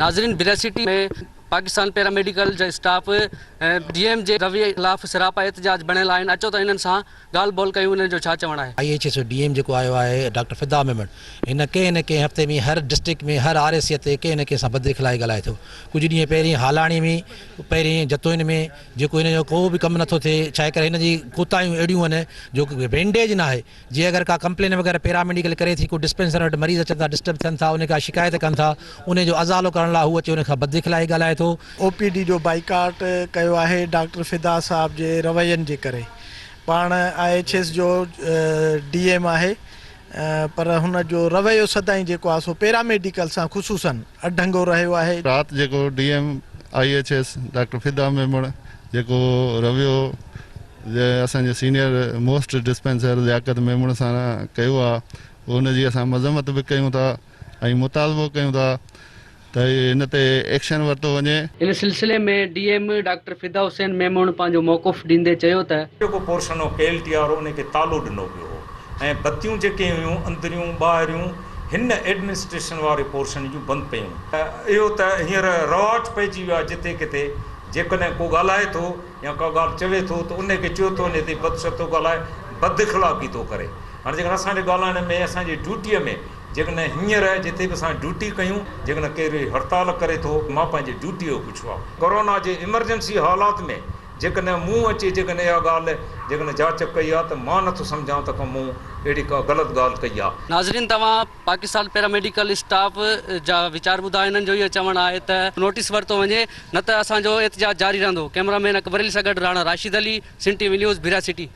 ناظرين ڀيرا city ۾ Pakistan paramedical جا اسٽاف ڊي ايم جي رويي خلاف سراپا احتجاج بڻيل آهن اچو ته انهن سان ڳالهه ٻولهه ڪيون انهن جو ڇا چوڻ آهي. I H S جو ڊي ايم جيڪو آيو آهي ڊاڪٽر فدا ميمڻ هن ڪنهن نه ڪنهن هفتي ۾ هر ڊسٽرڪٽ ۾ هر آر اي سي تي ڪنهن نه ڪنهن سان بد اخلاقي ڳالهائي ٿو ڪجهه ڏينهن پهرين هالاڻي ۾ پهرين جتوئين ۾ جيڪو هن جو ڪو به ڪم نٿو ٿئي ڇاهي ڪري هن جي ڪوتاهيون اهڙيون آهن جو بينڊيج ناهي جي اگر ڪا ڪمپلين وغيره پيرا ميڊيڪل ڪري ٿي ڪو ڊسپينسر وٽ مريض اچن ٿا ڊسٽرب ٿين ٿا انهي کان شڪايت ڪن ٿا انهي جو ازالو ڪرڻ لاء هو اچي انهي کان بد اخلاقي ڳالهائي ٿو. او پي ڊي جو بائيڪاٽ ڪيو آهي ڊاڪٽر فدا صاحب جي روين جي ڪري پاڻ I H S جو ڊي ايم آهي پر هن جو رويو سدائين جيڪو آهي سو پيرا ميڊيڪل سان خصوصن اڍنگو رهيو آهي. رات جيڪو D M I H S doctor Fida Memon جيڪو رويو جنهن اسان جي senior most dispenser Liaquat Memon سان ڪيو آ ان جي اسان مذمت به ڪيون ٿا ۽ مطالبو ڪيون ٿا ته ان تي ايڪشن ورتو وڃي. ان سلسلي ۾ D M doctor Fida Hussain Memon پنهنجو موقف ڏيندي چيو ته. جيڪو پورشن هو K L T are in کي تالو ڏنو پيو هو ۽ بتيون جيڪي هيون اندريون ٻاهريون هن ايڊمنسٽريشن واري پورشن جون بند پيون. اهو ته هينئر رواج پئجي ويو آهي جتي ڪٿي جيڪڏهن ڪو ڳالهائي ٿو يا ڪا ڳالهه چوي ٿو ته انهي کي چيو ٿو وڃي ته هي بد شبد ٿو ڳالهائي، بد اخلاقي ٿو ڪري. هاڻي جيڪڏهن اسان جي ڳالهائڻ ۾ اسان جي ڊيوٽيء ۾ جيڪڏهن هينئر جتي به اسان ڊيوٽي ڪيون جيڪڏهن ڪير هڙتال ڪري ٿو مان پنهنجي ڊيوٽيء جو پڇيو آهي. ڪورونا جي ايمرجنسي حالات ۾ جيڪڏهن مون اچي جيڪڏهن اها ڳالهه جيڪڏهن جاچ ڪئي آهي ته مان نٿو سمجهان ته ڪا مون اهڙي ڪا غلط ڳالهه ڪئي آهي. ناظرين توهان پاڪستان پيراميڊيڪل اسٽاف جا ويچار ٻڌا هنن جو اهو چوڻ آهي ته نوٽيس ورتو وڃي نه ته اسان جو احتجاج جاري رهندو ڪئميرا مين اڪبر علي سان گڏ Rana Rashid Ali Sindh T V news Bhera city.